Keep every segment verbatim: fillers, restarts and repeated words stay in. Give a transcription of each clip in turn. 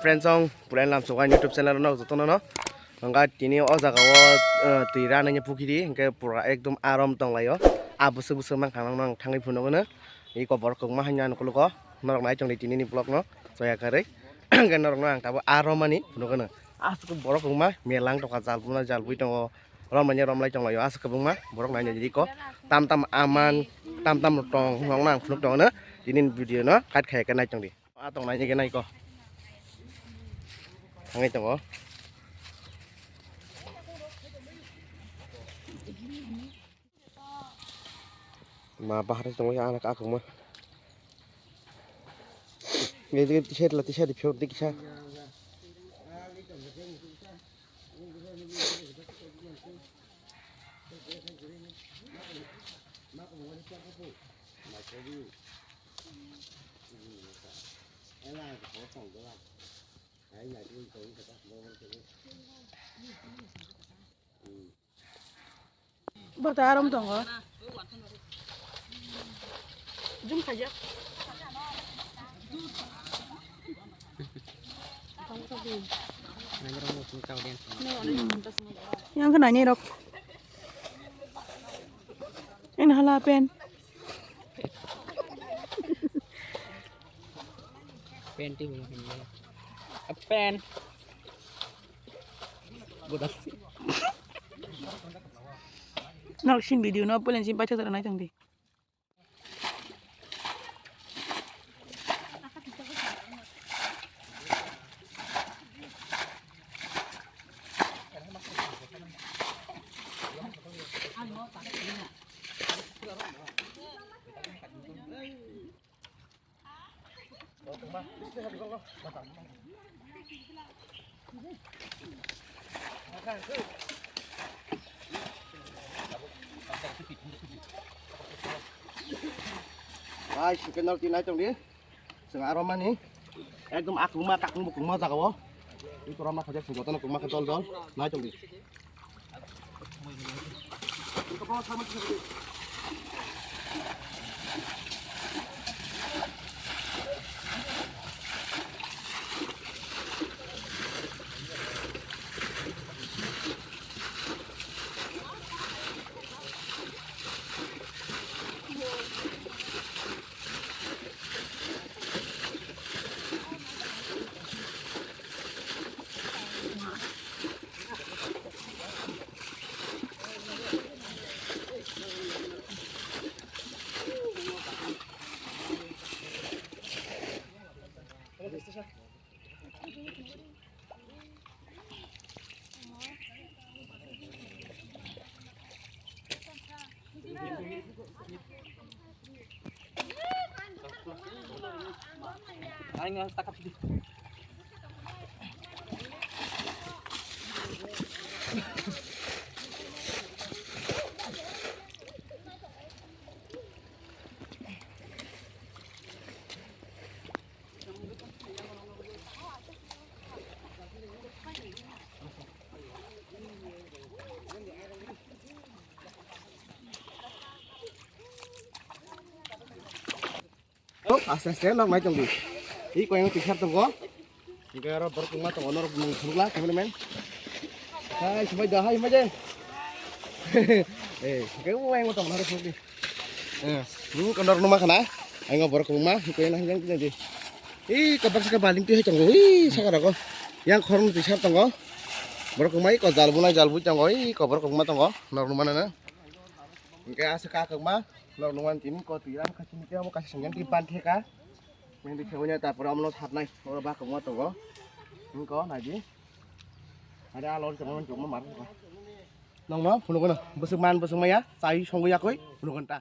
Friends, ang Puran Lamsokha YouTube channel no jotono no. Hwnkha tini o jaga o, eh, twi ranani pukhiri, hwnkhe pura ekdom arom tonglaio. A bwswk bwswk mankha nang thangwi phunukno. Iko borok kwbangma haino ano kulugo. Norok nai tongdi tini ni vlog no. Soya karwi. Hwnkhe norok no ang tabuk arom mani phunukno. Aswk borok kwbangma melang tongkha, jal buna jal bui tongo. Romlai romlai tonglaio aswk kwbangma borok nai nai iko. Tam tam aman, tam tam tong, nokno ang phunuk tongo. Tini ni video no kat khai khe nai tongdi. A tong nai nai nai ko. Thangwi tongo. Ma bahar tongo ya anak akung ma. Ngi ngi t-shirt la t-shirt di pure di kisa. Borok ta arom tongo. Jum khaijak. Yang khe nai nai rok. Ini hala pen. Pen ti bolo pen. Pen. Bodas. Nok sin video no pulen sin pacha tara nai tong di. Hai, second nol tinai tong di. Seng aro mani. Ekdom akungma, takung bukungma jaga o. Iko rama khajak seng jotono kungma khe dol dol. Nai tong di. Oh, aste aste nok nai tong di. I koyang twi sar tongo. Hingke aro borok wngma tongo, norok mung phunukla, cameraman. Hai, himai da, hai, himai de. Eh, hingke o ayang tong, norok phunukdi. Eh, hmm, norok numa khana. Ayang borok wngma, hingke na hiyang twi di. Ih, kabak saka baling twi hai tongo. Ih, saka rago. Yang khorang twi sar tongo. Borok wngma iko jal bunai, jal bui tongo. Ih, ko borok wngma tongo. Norok numa nana. Hingke aswk kakakma. Norok nungmani tini kotwi ram kha chini tei omo kaisa sengyan twi ban theka. Nini khe oino tapore omono satnai oro bakongma tongo. Hingko naidi. Are a lori tongmani tongma mar. Nongno phunukno bwswk man bwswk maya chai songwi yakwi phunukno ta.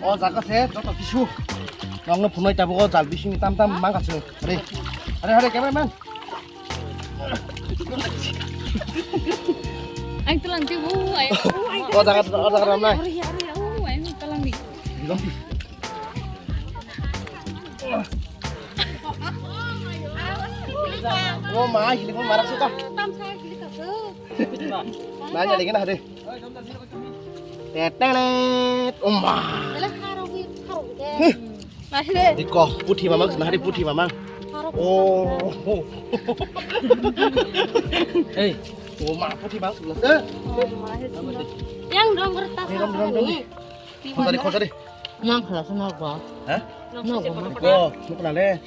O jaga se joto kisu. Nongno phunai tabuk o jal bising tam tam mangkha se. Hare. Hare, hare, cameraman. Ang tulang ti bu ay. O jaga, o jaga ramnai. Ari, ari, oh, ay, ang tulang di. O ma, hili mo marak suka. Tam sa hili ka. Nanya lagi na hade. Tetelet, umma. Dale, haro gi, haro gi. Heh. Ahile. Diko, puthi mamang, nahari puthi mamang. Haro. Oh. Hey. Umma, puthi mamang, sebelah. Eh. Oh, ma, ahile. Yang dong, kertas. Hey, dong, dong, dong. Khosari, khosari. Nang khala suna go. Hah? No go. Go, nukna le.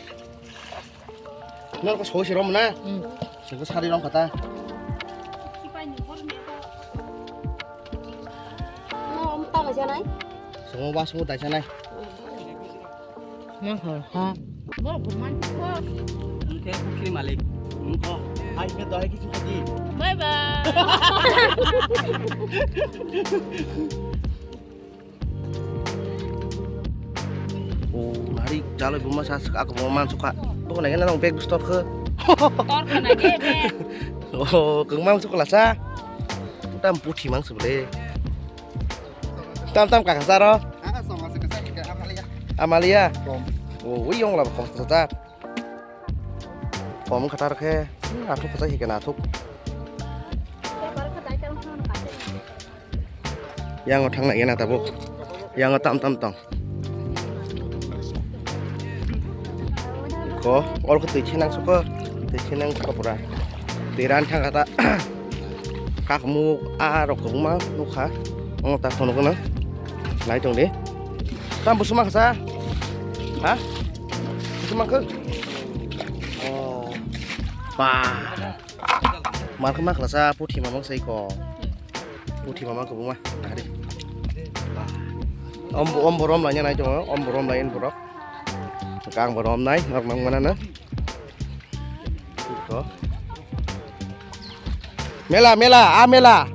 Nor ko soi si rom na. Hmm. Sengko sari rom kata. No, om ta ma janai. Songo ba songo dai janai. Mang ha ha. Bo ko man ko. Ke kukhri malik. Nungko. Hai ke doi ki sukati. Bye bye. O nari jalai buma sa saka ko man suka. Bo nai na nong bag store khe. Tor khana ge bag. O keng mang suka la sa. Tam puthi mang subule. Tam tam ka sa ro. Ah, sama se kasa ke amalia. Amalia. Bom. O wi yong la ko sa. Kom khatar khe, hmm, athuk kachai hike na athuk. Yang o thang nai na tabuk. Yang o tam tam tong. Ko, ol ko twi chenang suko, twi chenang suko pura. Twi ran thang kata. Kakmuk a rok kwbangma nukha. Omo ta phunuk gwnang. Nai tong di. Tam busuma kha sa? Ha? Busuma kha? Oh. Ba. Mar kha ma khala sa puthi mamang sai ko. Puthi mamang kwbangma. Ari. Om, om borom laina nai tongo. Om borom lain borok. Kang borom nai. Nok nang mana na. Iko. Mela, mela, a mela.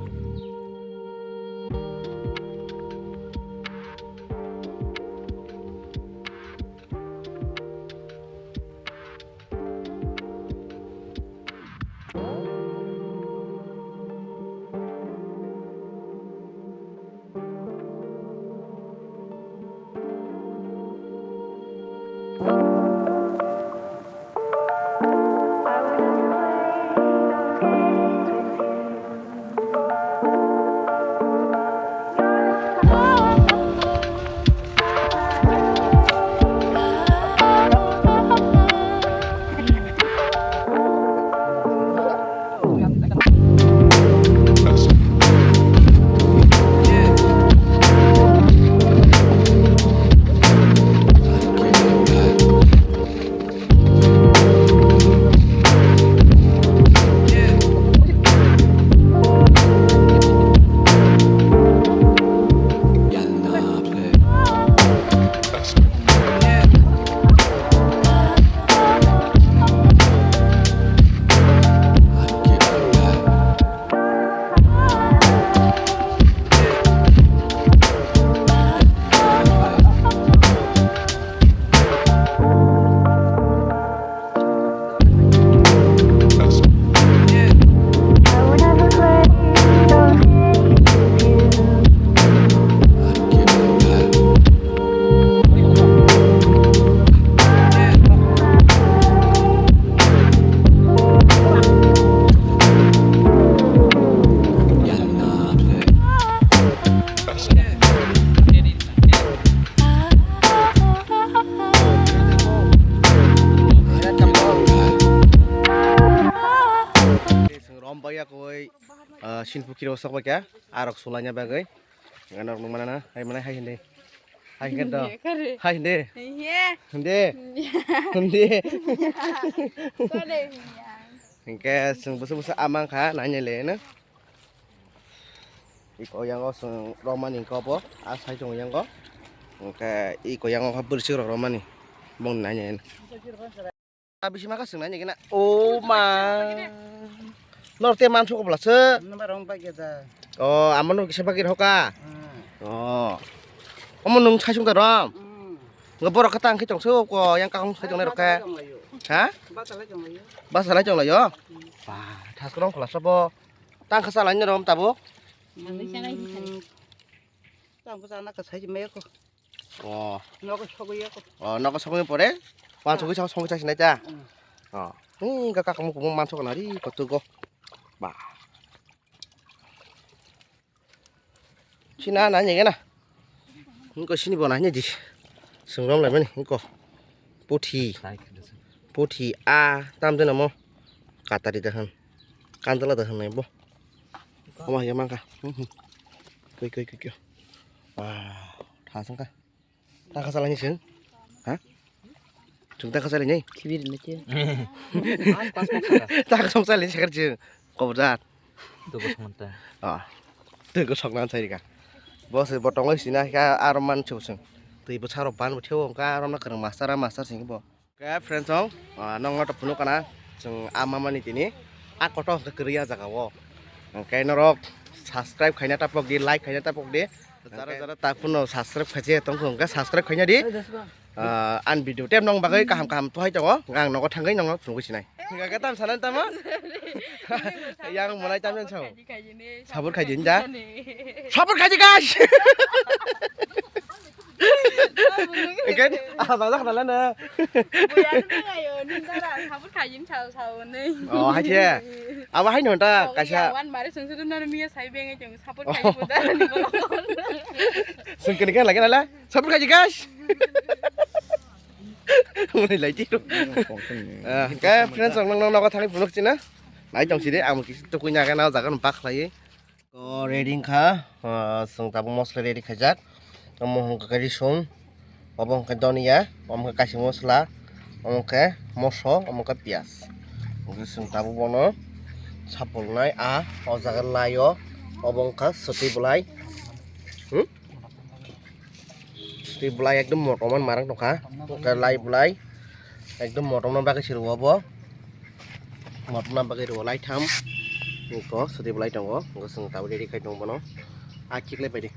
Chwng rom baiya koi, ah, sinpukiro sok baikha, arok sulaina bagwi. Ganok nung mana na, hai mana hai hindi. Hai hindi. Hindi, kare. Hai hindi. Hindi. Hindi. Hindi. Hindi. Kare hindi. Hingke chwng bwswk bwswk ama wngkha nainai le no. Iko yango chwng romani hingke obo a side o yango. Hingke iko yango kha bwrwi swk rok romani bongni nainai no. A bisi ma kha chwng nainai gana. O ma. Nor te manso ko bwla se. Nang ba rong ba geda. O amo no kisa bagir hoka. Hmm. O. Omo nung sai sung da rom. Hmm. Nga borok kha tang khe tong se ko yang kakong sai tong nai rok khe. Bata lai tong laio. Ha? Bata lai tong laio. Basa lai tong laio. Hmm. Ba, thas krong khwlasa bo. Tang kha salai ni rom tabuk. Ang le sanai di sani. Hmm. Tang kha sana kha sai mai ko. O. Nogo sogwi ya ko. O, nogo sogwi pore. Wan sogwi sa sogwi sa sinai ta. Hmm. O. Ni ga kakong kumo manso kana ri ko tu go. Ba. Sina na nyege na. Niko sini bo na nyedi. Sungrom lai mani niko. Puthi. Puthi a tam de namo. Katari de han. Kandala de han nai bo. Oma ya mangka. Hmm, hmm. Koi koi koi koi. Wah, thasang ka. Tang kha salai ni chwng? Ha? Chwng tang kha salai ni? Khibir ni che. Tang kha song salai ni sakar chwng. Kobor jat. Dugo song ta. Ah. Dugo song nan sai ka. Bo se bo tongoi sina ka arom man chwng chwng. Twi bo saro ban bo theo ka arom na kwrwng master a master sing bo. Ke friends song, ah, nong to phunuk kana chwng ama mani tini. A koto hwnkhe kwrwi a jaga o. Hwnkhe norok subscribe khaina tapok di, like khaina tapok di. Jara jara ta phunuk subscribe khaje tongkho hwnkhe subscribe khaina di. Ah, an video tem nong bagwi kaham kaham tuhai tongo. Ang nogo thangwi nongno phunugwi sinai. Hwnkhe tam sanan tamo? Yang monai tam yang sao? Sabur khaji ni da? Sabur khaji guys. Engke ah bajak nala na. Buya ni ayo ni dara sabur khaji ni sao sao ni. Oh, hai che. Aba hai no ta kaisa. Wan mare sung sung na miya sai beng jong sabur khaji buda ni. Sung kene kan lagi nala. Sabur khaji guys. Muni lai ti. Ah, ke friends ang nang nang thani phunuk china. Nai tong sidi ang kisi tukui nya ke na jaga no bak lai. To ready wngkha, ah, chwng tabuk mosla ready khaijak. Omo hwnkha khe risum, obo hwnkha dhoniya, omo hwnkha kaisa mosla, omo hwnkha moso, omo hwnkha piyaj. Hwnkhe chwng tabuk bono sapulnai a, o jaga lai o, obo hwnkha swtwi bwlai. Hmm? Tei bwlai ekdom motom man marang tongkha. Hwnkhe lai bwlai ekdom motom no bagwi se rwo bo. Motom no bagwi rwo lai tham. Eko sotwi bwlai tongo. Hwnkhe chwng tabuk ready khai tongo bono. A khiklai paidi.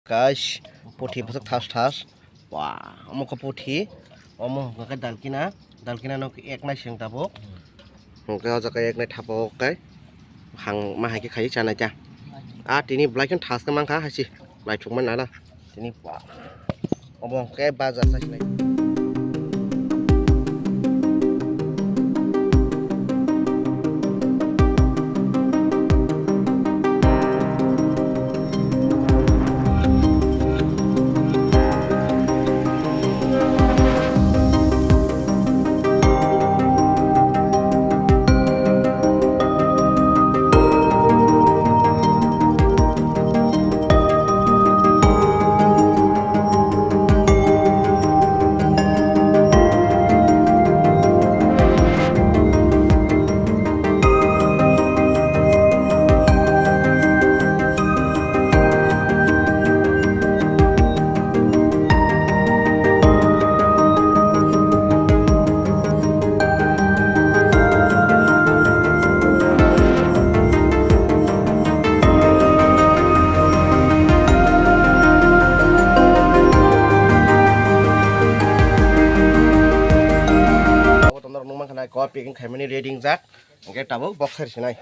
Guys, puthi bwswk thas thas. Wah, omo khe puthi. Omo hwnkha khe dalkina. Dalkina no eknai se wng tabuk. Hwnkhe o jaga eknai thapa o khe hang ma hai khe khai chanai ta. A tini bwlai khe thas khe mankha hai se. Naithok man nana. Tini wah. Obo hwnkhe bazar sa sinai. Abo to norok nukmankha nai, kok packing khaimani ready wngjak. Hwnkhe tabuk box sari sinai.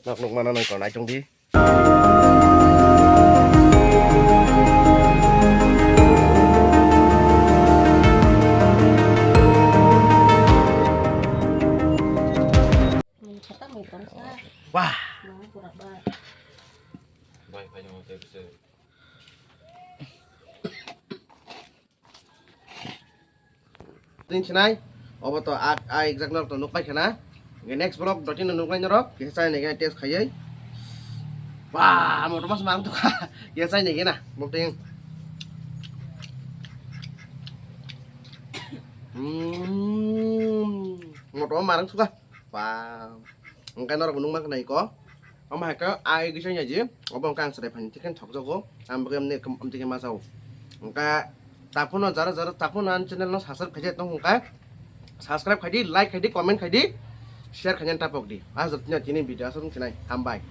Norok nukmano nai tongnai tongdi. Wah. Tin sinai, obo to a, a exact norok to nuk pai khana. Hwnkhe next vlog dotino nuknai norok, kisa chai nai test khaiwi. Ba, motor mas mang to kha. Kisa chai nai na, mukting. Mm, moto marang suka. Wow. Engkai norok nung mang nai ko. Omo hai ka ai gisa nya ji. Obo engkai ang serai phani chicken thok jogo. Ang bagi amne kam amtike ma sao. Engkai tapuno jara jara tapuno an channel no subscribe khaje tong engkai. Subscribe khaidi, like khaidi, comment khaidi, share khaina tapok di. Asok tina chini video asok chinai. Hambai.